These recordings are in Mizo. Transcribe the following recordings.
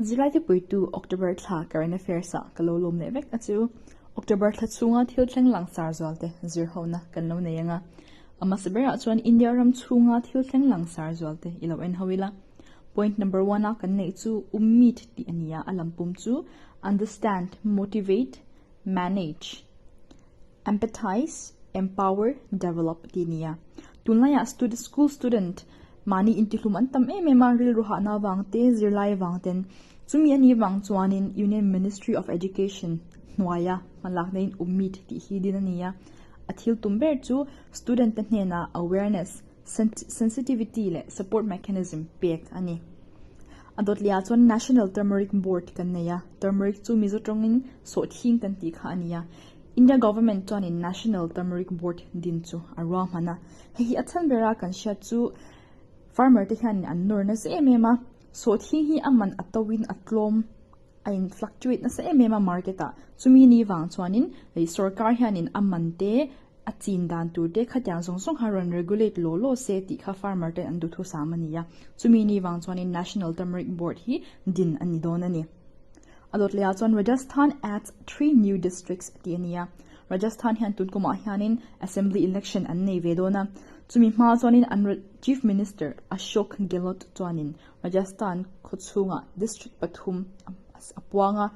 Zirlaite puitu October thla Current Affairs ah ka lo lawm leh vek a chu. October thla chhunga thil thleng langsar zualte zir hona kan lo nei anga. A hmasa berah chuan India ram chhunga thil thleng langsar zualte i lo en ho ila. Point number one a kan neih chu Ummeet tih a ni a, a lampum chu Understand, Motivate, Manage, Empathize, Empower, Develop tih a ni a. Tunlaiah student school student mahni intihlum an tam em em a, rilru hahna avang te, zirlai avang ten. Chumi a nih vang chuanin Union Ministry of Education hnuaia hmalakna in Ummeet tih hi din a ni a. A thil tum ber chu student te hnenah awareness, sensitivity leh support mechanism pek a ni. A dawt lehah chuan National Turmeric Board kan nei a, turmeric chu Mizo tawngin sawhthing kan tih kha a ni a. India government chuanin National Turmeric Board din chu a ruahman a. Hei hi a chhan bera kan hriat chu farmer te hianin an nawr nasa em em a, sawhthing hi a man a to in a tlawm a in fluctuate nasa em em a market ah. Chumi ni vang chuanin sorkar hianin a man te A chin dan tur te khatiang zawng zawng kha rawn regulate law law se tih kha farmer ten an duhthusam a ni a. Chumi ni vang chuanin National Turmeric Board hi din a ni dawn a ni. A dawt lehah chuan Rajasthan adds three new districts tih a ni a. Rajasthan hian tun kumah hianin Assembly election an nei ve dawn a. Chumi hma chuanin an Chief Minister Ashok Gehlot chuanin Rajasthan khawchhungah district pathum a puang a.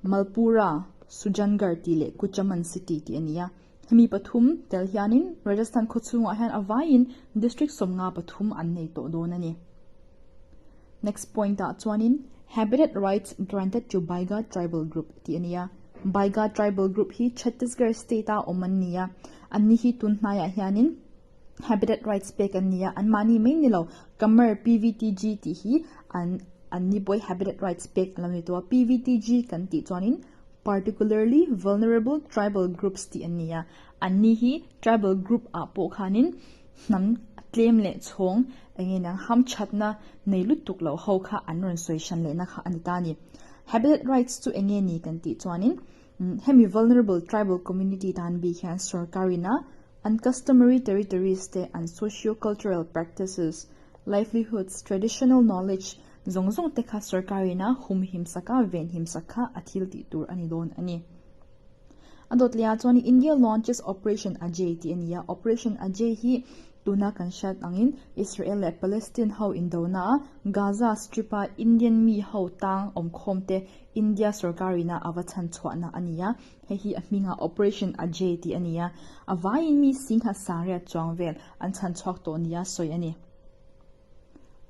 Malpura, Sujangarh tih leh Kuchaman City tih a ni a. Hemi pathum tel hianin Rajasthan khawchhungah hian a vaiin district sawmnga pathum an nei tawh dawn a ni. Next point ah chuanin Habitat Rights Granted to Baiga Tribal Group tih a ni a. Baiga Tribal Group hi Chhattisgarh state a awm an ni a. Anni hi tun hnaiah hianin Habitat Rights pek an ni a, anmahni mai ni lo Kamar PVTG tih hi an anni pawh hi Habitat Rights pek an lo ni tawh a, PVTG kan tih chuanin Particularly Vulnerable Tribal Groups tih an ni a, anni hi tribal group ah pawh khanin hnam tlem leh chhawng eng nge niang hamthatna nei lutuk loh ho kha an rawn sawi hran lehna kha a ni ta a ni. Habitat Rights chu eng nge ni kan tih chuanin hemi vulnerable tribal community tan bik hian sorkarin a An customary territories te, an socio-cultural practices, livelihoods, traditional knowledge zawng zawng te kha sorkarin a humhim sak a, venhim sak kha a thil tih tur a ni dawn a ni. A dawt leh ah chuan India launches Operation Ajay tih a ni a, Operation Ajay hi tuna kan hriat angin Israel leh Palestine ho indona a Gaza Strip a Indian mi ho tang awmkhawm te India sorkarin a ava chhan chhuahna a ni a. Hei hi a hmingah Operation Ajay tih a ni a, a vaiin mi singha sangriat chuang vel an chhan chhuak tawh nia sawi a ni.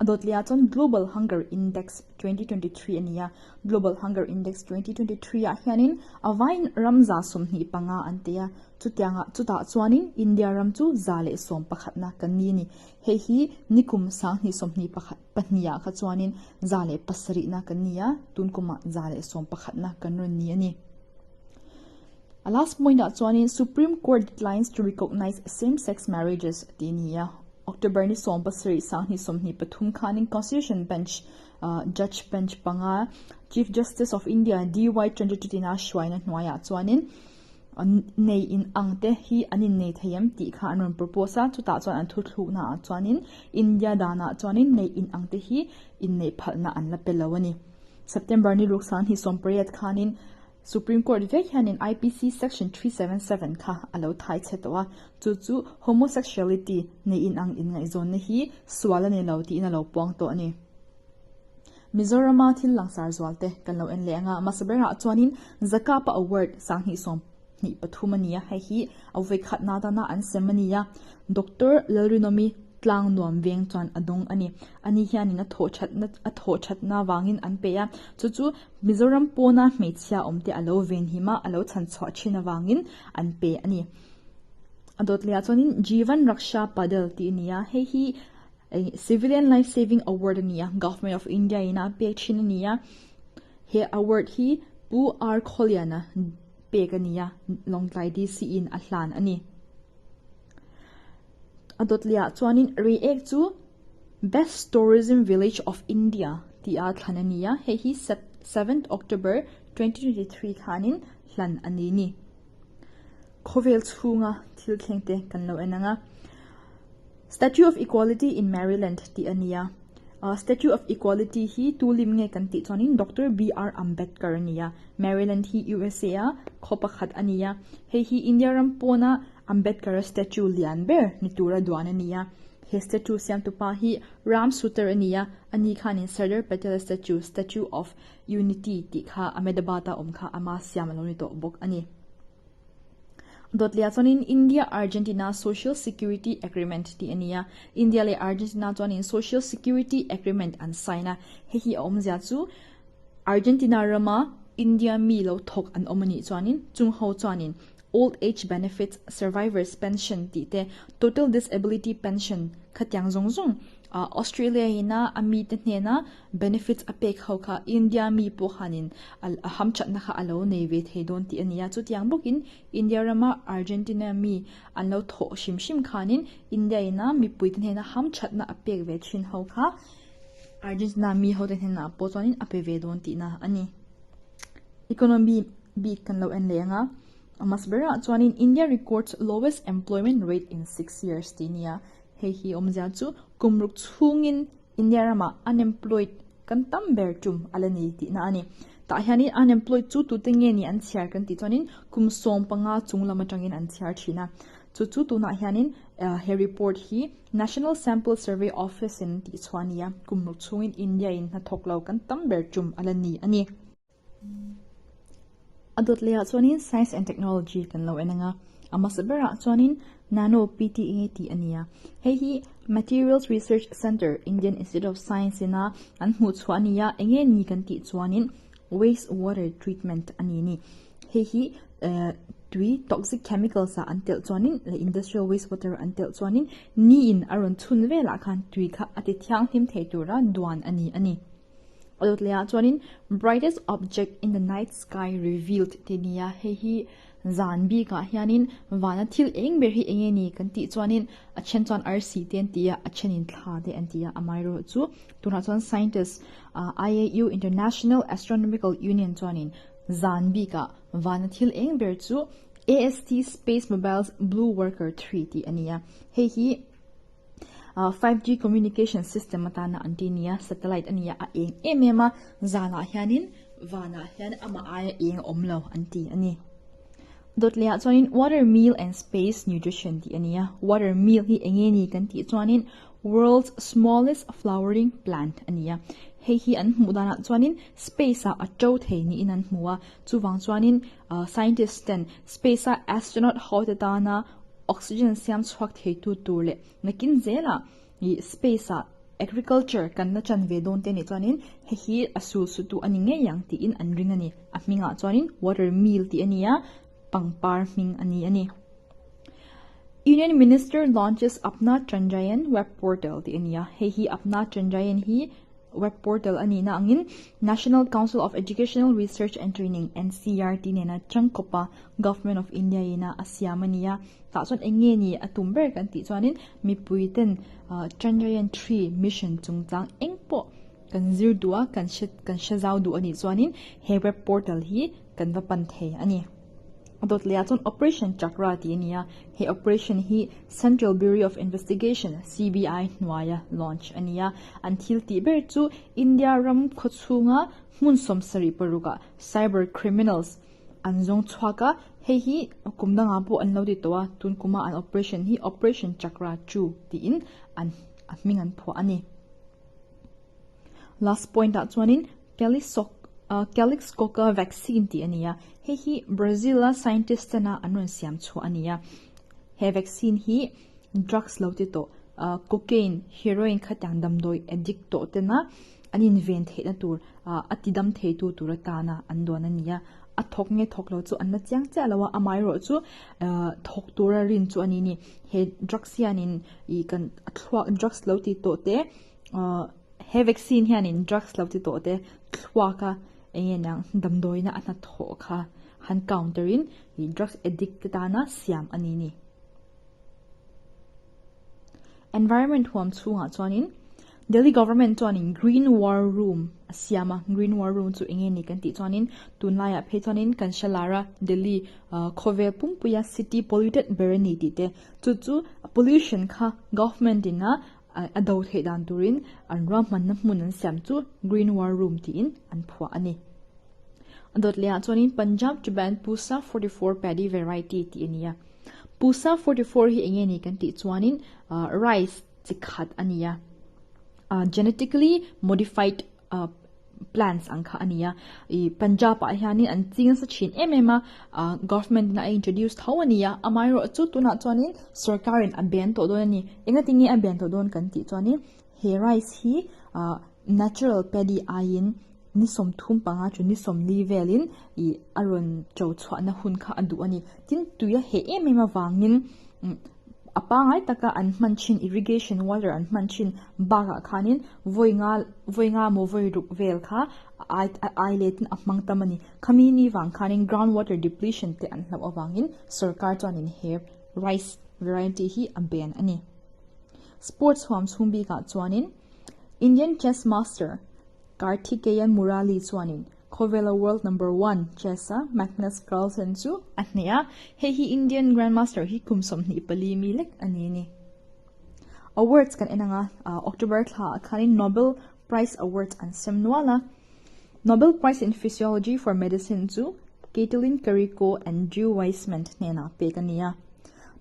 A dawt lehah chuan Global Hunger Index 2023 a ni a, Global Hunger Index 2023 ah hianin a vaiin ram 25 an ti a, chutiangah chutah chuanin India ram chu 111na kan ni a ni. Hei hi nikum 2021 pahnih ah kha chuanin 107na kan ni a, tun kumah 111na kan rawn ni a ni. A last point ah chuanin Supreme Court declines to recognise same-sex marriages tih a ni a. October ni 17 2023 khanin Constitution Bench Judge Bench panga Chief Justice of India DY Chandrachud ina hruaina hnuaiah chuanin nei in ang te hi an innei thei em tih kha an rawn propose a, chutah chuan an thuthlukna ah chuanin India danah chuanin nei in ang te hi inneih phalhna an la pe lo a ni. September ni ruk 2018 khanin Supreme Court vek hianin IPC section 377 kha a lo thai chhe tawh a, chu chu homosexuality nei in ang inngaihzawnna hi sual a ni lo tiin a lo puang tawh a ni. Mizorama thil langsar zual te kan lo en leh ang a, hmasa berah chuanin Zakapa Award 2023 a ni a, hei hi a vawikhatna atana an sem a ni a, Doctor Lalrinomi tlang nuam veng chuan a dawng a ni. Ani hianin a thawh thatna a thawh thatna avangin an pe a, chu chu Mizoram pawna hmeichhia awmte a lo venhim a, a lo chhan chhuah thin avangin an pe a ni. A dawt lehah chuanin Jeevan Raksha Padal tih a ni a, hei hi Civilian Life Saving Award a ni a, Government of India in a pek thin a ni a, he award hi Pu R Khawliana pek a ni a, Lawngtlai DC in a hlan a ni. A dawt lehah chuanin Reiek chu Best Tourism Village of India tia thlan a ni a, hei hi 7th October 2023 khanin hlan a ni ni. Khawvel chhunga thil thleng te kan lo en ang a. Statue of Equality in Maryland tih a ni a. Statue of Equality hi tu lim nge kan tih chuanin Doctor BR Ambedkar a ni a, Maryland hi USA a khaw pakhat a ni a, hei hi India ram pawna Ambedkar-a statue lian ber ni tura duan a ni a. He statue siamtu pa hi Ram Sutar a ni a, ani khanin Sardar Patel-a statue, Statue of Unity tih kha Ahmedabad-a awm kha ama siam a lo ni tawh bawk a ni. Dawtliah chuanin India-Argentina Social Security Agreement tih a ni a, India leh Argentina chuanin Social Security Agreement an sign a, hei hi a awmzia chu Argentina rama India mi lo thawk an awm a nih chuanin chung ho chuanin Old Age Benefits, Survivors Pension tih te, Total Disability Pension khatiang zawng zawng Australia ina a mite hnena benefits a pek ho kha India mi pawh khanin a hamthatna kha a lo nei ve thei dawn tih a ni a. Chutiang bawkin India rama Argentina mi an lo thawh hrim hrim khanin India ina mipuite hnena hamthatna a pek ve thin ho kha Argentina mi hote hnenah pawh chuanin a pe ve dawn tihna a ni. Economy bik kan lo en leh ang a, a hmasa berah chuanin India records lowest employment rate in 6 years tih a ni a. Hei hi awmzia chu kum ruk chhungin India ramah unemployed kan tam ber tum a la ni tihna a ni. Tah hianin unemployed chu tute nge ni an chhiar kan tih chuanin kum 15 chung lam atangin an chhiar thin a. Chu chu tunah hianin he report hi National Sample Survey Office in tih chhuah a ni a, kum ruk chhungin India in hnathawk lo kan tam ber tum a la ni a ni. A dawt lehah chuanin Science and Technology kan lo en ang a, a hmasa berah chuanin Nano PTA tih a ni a. Hei hi Materials Research Centre, Indian Institute of Science ina an hmuh chhuah a ni a, eng nge ni kan tih chuanin Waste Water Treatment a ni a ni. Hei hi eh tui toxic chemicals ah an telh chuanin leh industrial waste water an telh chuanin niin a rawn chhun velah khan tui kha a ti thianghlim thei tura duan a ni a ni. A dawt lehah chuanin brightest object in the night sky revealed tih a ni a, hei hi zan bikah hianin vana thil eng ber hi eng nge ni kan tih chuanin a then chuan arsi te an ti a, a thenin thla te an ti a, amaherawhchu chu tunah chuan scientist IAU International Astronomical Union chuanin zan bikah vana thil eng ber chu AST Space Mobile's Blue Worker 3 tih a ni a, hei hi. 5G communication system atana an ti nia, satellite a nia, a eng em em a, zanah hianin vanah hian amah aia eng a awm lo an ti a ni. Dawt lehah chuanin water meal and space nutrition tih a ni a, water meal hi eng nge ni kan tih chuanin world's smallest flowering plant a ni a, hei hi an hmuh danah chuanin space ah a to thei niin an hmu a, chuvang chuanin scientist ten space a astronaut ho te tana Oxygen siam chhuak theitu tur leh nakin zelah ih space ah agriculture kan la chan ve dawn te nih chuanin hei hi a sul sutu a ni ngei ang tiin an ring a ni. A hmingah chuanin water mill tih a ni a, pangpar hming a ni a ni. Union Minister launches Apna Chandrayaan web portal tih a ni a, hei hi Apna Chandrayaan hi Web portal a nihna angin National Council of Educational Research and Training, NCERT, nena changkawpa Government of India ina a siam a ni a. Tah chuan eng nge ni a tum ber kan tih chuanin mipui ten Chandrayaan 3 mission chungchang eng pawh kan zir duh a, kan hre kan hre zau duh a nih chuanin he web portal hi kan va pan thei a ni. A dawt lehah chuan Operation Chakra tih a ni a, he operation hi Central Bureau of Investigation, CBI, hnuaia launch a ni a. An thil tih ber chu India ram khawchhunga hmun 76 ah cyber criminals an zawng chhuak a, hei hi kum dangah pawh an lo ti tawh a, tun kuma an operation hi Operation Chakra 2 tiin an a hming an phuah a ni. Last point ah chuanin Calisoc Calixcoca vaccine tih a ni a, hei hi Brazil a scientist tena an rawn siam chhuah a ni a. He vaccine hi drugs lo ti tawh cocaine, heroin khatiang damdawi addict tawh tena an inven theihna tur a tidam theitu tur atana an duan a ni a. A thawk nge thawk lo chu an la chiang chiah lo a, amaherawh chu thawk tura rin chu a ni a ni. He drugs hianin ih kan a thluak drugs lo ti tawh te He vaccine hianin drugs lo ti tawh te thluak a eng nge niang damdawiina a hnathawh kha han counter in ih drugs addict te tana siam a ni ni. Environment huam chhungah chuanin Delhi government chuanin green war room a siam a, green war room chu eng nge ni kan tih chuanin tunlaiah phei chuanin kan hre lar a Delhi khawvel pumpuia city polluted ber a ni tih te chu chu pollution kha government in a. A do theih dan turin an ruahmanna hmun an siam chu Green War Room tiin an phuah a ni. A dawt lehah chuanin Punjab to ban Pusa 44 Paddy Variety tih a ni a. Pusa 44 hi enge ni kan tih chuanin rice chi khat a ni a. Genetically modified plants ang kha a ni a. Ih Punjab ah hianin an ching nasa thin em em a, government in a introduce tho a ni a, amaherawhchu chu tunah chuanin sorkarin a ban tawh dawn a ni. Engati nge a ban tawh dawn kan tih chuanin he rice hi natural paddy aiin ni 35 chu ni 40 velin ih a rawn to chhuahna hun kha a duh a ni. Tin, tui a heh em em avangin A pangai taka an hman thin irrigation water an hman thin bakah khanin vawi nga vawi nga maw vawi ruk vel kha a ai letin a hmang tam a ni. Khami ni vang khanin ground water depletion te an hlauh avangin sorkar chuanin he rice variety hi a ban a ni. Sports huam chhung bikah chuanin Indian chess master Karthikeyan Murali chuanin khawvela world number one chess-a Magnus Carlsen chu a hneh a, hei hi Indian Grandmaster hi kum 24 mi lek a ni a ni. Awards kan en anga October thlaah khanin Nobel Prize Awards an sem nual a. Nobel Prize in Physiology for Medicine chu Katalin Kariko and Drew Weissman hnenah pek a ni a.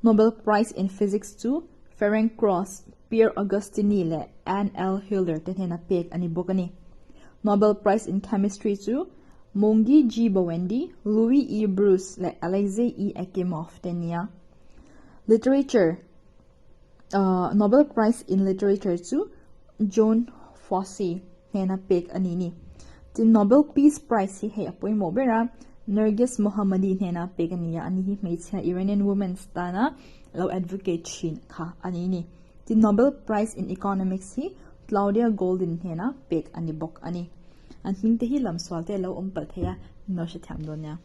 Nobel Prize in Physics chu Ferenc Krausz, Pierre Agostini leh Anne L. Hiller te hnena pek a ni bawk a ni. Nobel Prize in Chemistry chu Moungi G. Bawendi, Louis E. Brus leh Alexei E. Ekimov te nia. Literature Nobel Prize in Literature chu Jon Fosse hnena pek a ni ni. Tin, Nobel Peace Prize hi hei a pawimawh ber a, Narges Mohammadi hnena pek a ni a, ani hi hmeichhia Iranian women's tana lo advocate thin kha a ni ni. Tin, Nobel Prize in Economics hi Claudia Goldin hnena pek a ni bawk a ni. An hming te hi lamsual te a lo awm palh thei a, min lo hrethiam dawn nia.